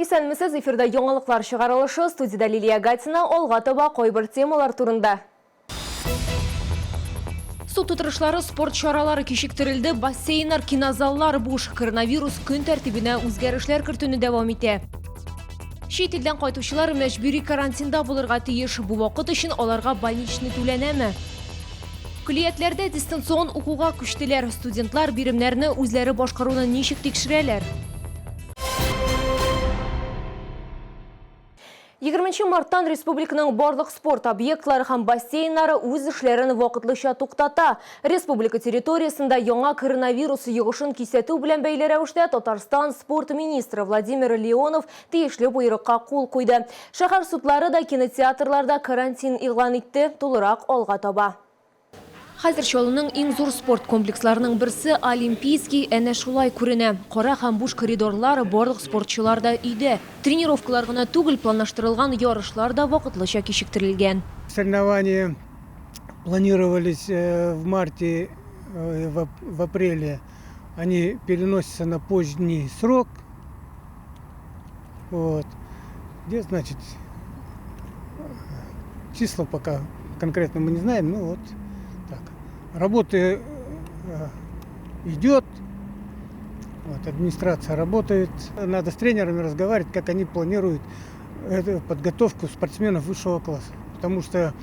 Исәнмесез, эфирда яңалыклар чыгарылышы, студиядә Лилия Гатина, алга таба кайбер темалар турында. Суд утырышлары, спорт чаралары кичектерелде, бассейннар, кинозаллар буш. Коронавирус көн тәртибенә үзгәрешләр кертүне дәвам итә. Чит илдән кайтучылар мәҗбүри карантинда булырга тиеш. Бу вакыт өчен аларга больничный түләнәме? Көллиятләрдә дистанцион укуга күчтеләр. Студентлар биремнәрне үзләре башкаруны ничек тикшерәләр? 20 марттан республиканың барлык спорт объектлары һәм бассейннары үз эшләрен вакытлыча туктата. Республика территориясендә яңа коронавирус йогышын кисәтү белән бәйле рәвештә Татарстан спорт министры Владимир Леонов тиешле боерыкка кул куйды. Шәһәр судлары да кинотеатрларда карантин игълан итте. Тулырак алга таба. Хәзер Чаллының иң зур спорт комплексларының берсе Олимпийский әнә шулай күренә. Кара һәм буш коридорлар, барлык спортчылар да өйдә. Тренировкалар гына түгел, планлаштырылган ярышлар да вакытлыча кичектерелгән. Соревнования планировались в марте, в апреле. Они переносятся на поздний срок. Вот. Где, значит, числа пока конкретно мы не знаем, ну вот так. Работы идет, вот, администрация работает. Надо с тренерами разговаривать, как они планируют эту подготовку спортсменов высшего класса. Потому что,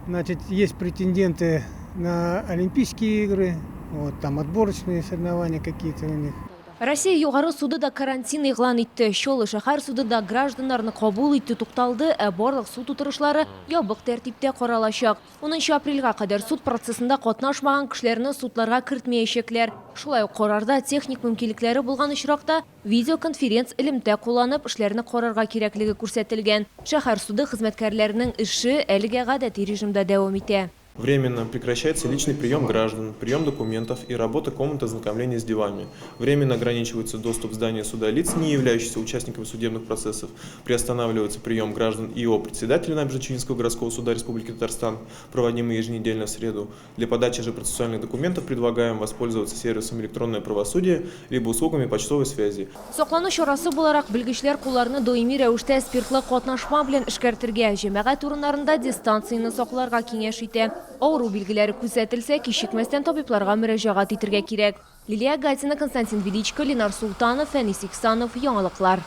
значит, есть претенденты на Олимпийские игры, вот, там отборочные соревнования какие-то у них. Россия Югары суды да карантин игълан итте. Чаллы шәһәр суды да гражданнарны кабул итү тукталды, ә барлык суд утырышлары ябык тәртиптә каралачак. Унынчы апрельгә кадәр суд процессында катнашмаган кешеләрне судларга кертмәячәкләр. Шулай ук карарда техник мөмкинлекләре булган очракта видеоконференц элемтә кулланып эшләрне карарга кирәклеге күрсәтелгән. Шәһәр суды хезмәткәрләренең эше әлегә гадәти режимда дәвам итә. Временно прекращается личный прием граждан, прием документов и работа комнаты ознакомления с делами. Временно ограничивается доступ в здание суда лиц, не являющихся участниками судебных процессов. Приостанавливается прием граждан ИО председателя Набережно-Челнинского городского суда Республики Татарстан, проводимый еженедельно в среду. Для подачи же процессуальных документов предлагаем воспользоваться сервисом «Электронное правосудие» либо услугами почтовой связи. Саклану чарасы буларак, белгечләр кулларны даими рәвештә спиртлы катнашма белән эшкәртергә, җәмәгать урыннарында дистанцияне сакларга киңәш итә. Авыру билгеләре күзәтелсә, кичекмәстән табибларга мөрәҗәгать итергә кирәк. Лилия Гатина, Константин Величко, Ленар Солтанов, Фәнис Иксанов, Яңалыклар.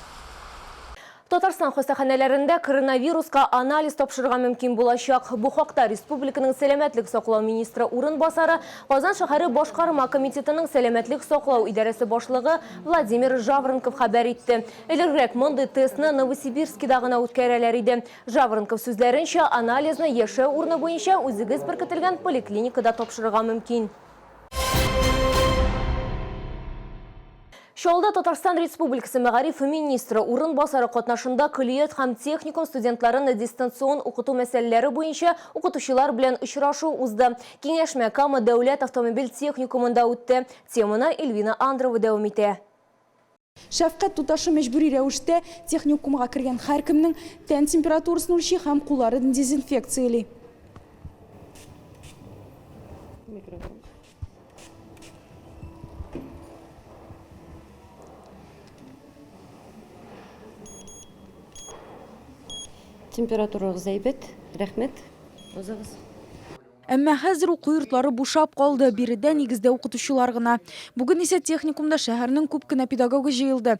Татарстан хастаханәләрендә коронавируска анализ тапшырырга мөмкин булачак. Бу хакта республиканың сәламәтлек саклау министры урынбасары, Казан шәһәре башкарма комитетының сәламәтлек саклау идарәсе башлыгы Владимир Жаворонков хәбәр итте. Элегрәк мондый тестны Новосибирскида гына үткәрәләр иде. Жаворонков сүзләренчә, анализны яшәү урыны буенча үзегез беркетелгән поликлиникада тапшырырга мөмкин. Чаллыда Татарстан Республикасы мәгариф министры урынбасары катнашында көллият һәм техникум студентларын дистанцион укыту мәсьәләләре буенча укытучылар белән очрашу узды. Киңәшмә Кама дәүләт автомобиль техникумында үтте. Теманы Эльвина Андрова дәвам итә. Шәфкать туташы мәҗбүри рәвештә техникумга кергән һәркемнең тән температурасын үлчи һәм кулларын дезинфекцияли. Температурагыз әйбәт, рәхмәт. Узыгыз. Әмма хәзер уку йортлары бушап калды, биредә нигездә укытучылар гына. Бүген исә техникумда шәһәрнең күп кенә педагогы җыелды.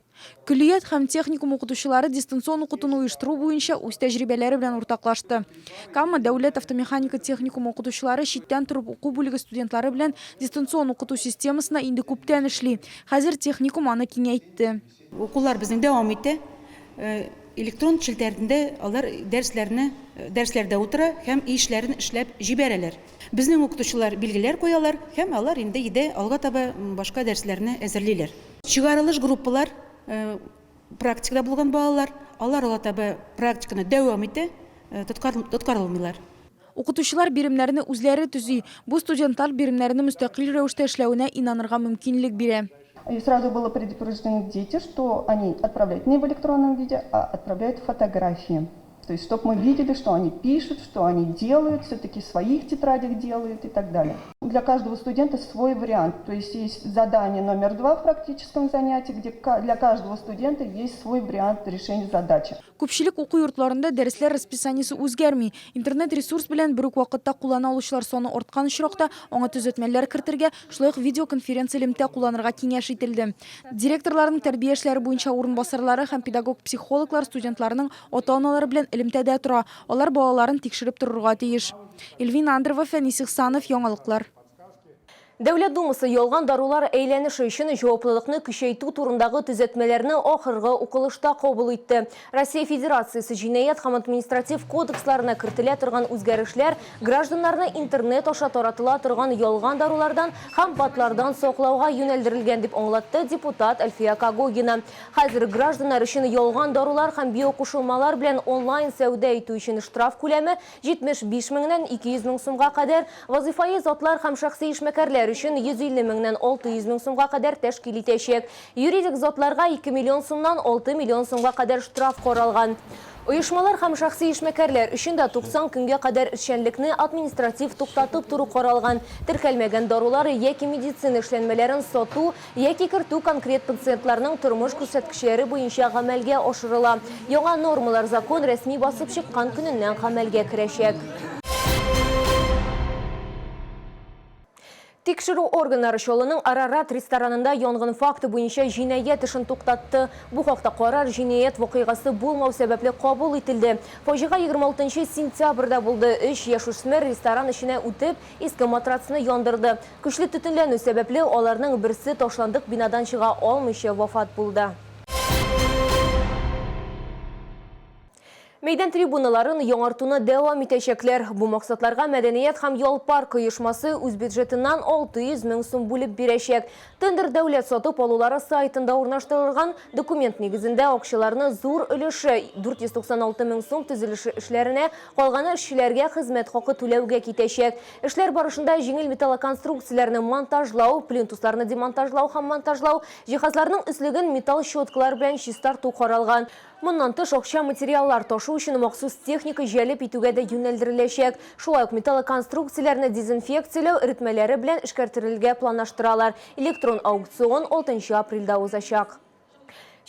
Көллият һәм техникум укытучылары дистанцион укытуны оештыру буенча үз тәҗрибәләре белән уртаклашты. Кама дәүләт автомеханика техникумы укытучылары читтән торып уку бүлеге студентлары белән дистанцион укыту системасында инде күптән эшли. Хәзер техникум аны киңәйтте. Укулар безнең дәвам итә. Электрон челтәрендә алар дәресләрне дәресләрдә утыра һәм эшләрен эшләп җибәрәләр. Безнең укытучылар билгеләр куялар һәм алар инде өйдә алга таба башка дәресләрне әзерлиләр. Чыгарылыш группалар практикада булган балалар, алар алга таба практиканы дәвам итә, тоткарланмыйлар. Укытучылар биремнәрне үзләре төзи. Бу студентлар биремнәрне мөстәкыйль рәвештә эшләвенә инанырга мөмкинлек бирә. И сразу было предупреждены дети, что они отправляют не в электронном виде, а отправляют фотографии. То есть, чтобы мы видели, что они пишут, что они делают, все-таки в своих тетрадях делают и так далее. Для каждого студента свой вариант. То есть есть задание номер 2 в практическом занятии, где для каждого студента есть свой вариант решения задачи. Күпчелек уку йортларында дәресләр расписаниесе үзгәрми. Интернет-ресурс белән бер үк вакытта куллана алучылар саны арткан очракта, аңа төзәтмәләр кертергә, шулай ук видеоконференц-элемтә кулланырга киңәш ителде. Директорларның тәрбия эшләре буенча урынбасарлары һәм педагог-психологлар студентларның ата-аналары белән элемтәдә тора. Алар балаларын тикшереп торырга тиеш. Эльвина Андрова, Фәнис Ихсанов, Яңалыклар. Дәүләт Думасы ялган дарулар әйләнеше өчен җаваплылыкны көчәйтү турындагы төзәтмәләрне ахыргы укылышта кабул итте. Россия Федерациясе Җинаять һәм Административ кодексларына кертелә торган үзгәрешләр гражданнарны интернет аша таратыла торган ялган дарулардан һәм БАДлардан саклауга юнәлдерелгән, дип аңлатты депутат Әлфия Когогина. Хәзер гражданнар өчен ялган дарулар һәм биокушылмалар белән онлайн сәүдә итү өчен штраф күләме 75 меңнән 200 мең сумга кадәр, вазыйфаи затлар һәм шәхси эшмәкәрләр өчен 150 меңнән 600 мең сумга кадәр тәшкил итәчәк. Юридик затларга 2 миллион сумнан 6 миллион сумга кадәр штраф каралган. Оешмалар һәм шәхси эшмәкәрләр өчен дә 90 көнгә кадәр эшчәнлекне административ туктатып тору каралган. Теркәлмәгән дарулар яки медицина эшләнмәләрен сату яки кертү конкрет пациентларның тормыш күрсәткечләре буенча гамәлгә ашырыла. Яңа нормалар закон рәсми басып чыккан көненнән гамәлгә керәчәк. Тикшерү органнары Чаллының Арарат ресторанында янгын факты буенча җинаять эшен туктатты. Бу хакта карар җинаять вакыйгасы булмау сәбәпле кабул ителде. Фаҗига 26 сентябрьдә булды. Өч яшүсмер ресторан эченә үтеп, иске матрацны яндырды. Көчле төтенләнү сәбәпле, аларның берсе ташландык бинадан чыга алмыйча вафат булды. Мәйдан трибуналарын яңартуны дәвам итәчәкләр. Бу максатларга Мәдәният һәм ял паркы оешмасы үз бюджетыннан 600 мең сум бүлеп бирәчәк. Тендер дәүләт сатып алулары сайтында урнаштырылган документ нигезендә акчаларны зур өлеше, 496 мең сум төзелеш эшләренә, калганы эшчеләргә хезмәт хакы түләүгә китәчәк. Эшләр барышында җиңел металлоконструкцияләрне монтажлау, плинтусларны демонтажлау һәм монтажлау, җиһазларның өслеген металл щеткалар белән чистарту каралган. Моннан тыш, акча материаллар ташу өчен махсус техника җәлеп итүгә дә юнәлдереләчәк. Шулай ук металлоконструкцияләрне дезинфекцияләү эретмәләре белән эшкәрттерергә планлаштыралар. Электрон аукцион 6 апрельдә узачак.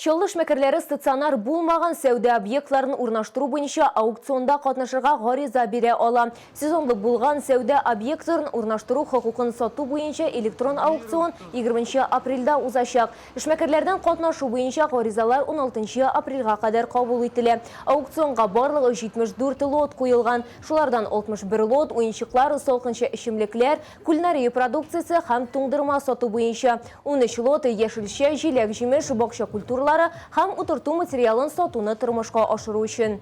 Чаллы эшмәкәрләре стационар булмаган сәүдә объектларын урнаштыру буенча аукционда катнашырга гариза бирә ала. Сезонлы булган сәүдә объектларын урнаштыру хокукын сату буенча электрон аукцион 20 апрельдә узачак. Эшмәкәрләрдән катнашу буенча гаризалар 16 апрельгә кадәр кабул ителә. Аукционга барлыгы 74 лот куелган. Шулардан 61 лот уенчыклар, салкынча эчемлекләр, кулинария продукциясе һәм туңдырма сату буенча. 13 лот яшелчә, җиләк-җимеш, бакча культуралары һәм утырту материалын сатуны тормышка ашыру өчен.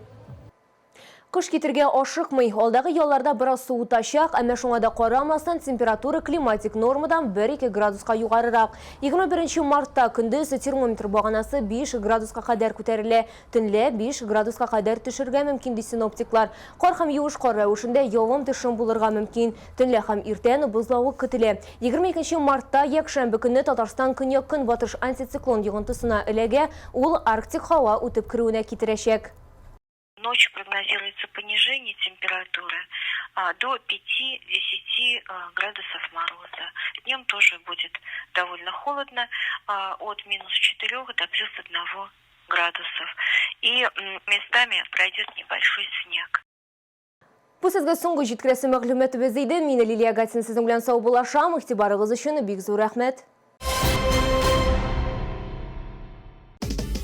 Кыш китергә ашыкмый. Алдагы ялларда бераз суытачак, әмма шуңа да карамастан, температура климатик нормадан 1-2 градуска югарырак. 21 мартта көндез термометр баганасы 5 градуска кадәр күтәрелә, төнлә 5 градуска кадәр төшергә мөмкин, ди синоптиклар. Кар һәм юеш кар рәвешендә явым-төшем булырга мөмкин. Төнлә һәм иртән бозлавык көтелә. 22 мартта, якшәмбе көнне Татарстан көньяк-көнбатыш антициклон йогынтысына эләгә, ул арктик һава үтеп керүенә китерәчәк. Ночью прогнозируется понижение температуры до 5-10 градусов мороза. Днем тоже будет довольно холодно, от минус 4 до плюс 1 градусов. И местами пройдет небольшой снег. Бу сезгә соңгы җиткерәсе мәгълүматыбыз иде. Мин Лилия Гатин сезнең белән саубуллашам. Игътибарыгыз өчен бик зур рәхмәт.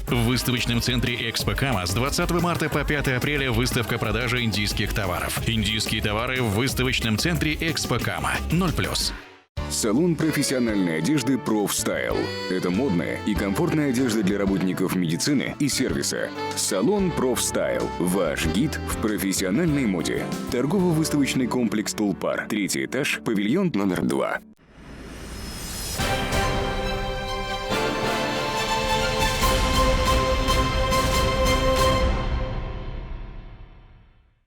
В выставочном центре «Экспо Кама» с 20 марта по 5 апреля выставка продажи индийских товаров. Индийские товары в выставочном центре «Экспо Кама». 0+. Салон профессиональной одежды «Профстайл». Это модная и комфортная одежда для работников медицины и сервиса. Салон «Профстайл». Ваш гид в профессиональной моде. Торгово-выставочный комплекс «Тулпар». Третий этаж, павильон номер 2.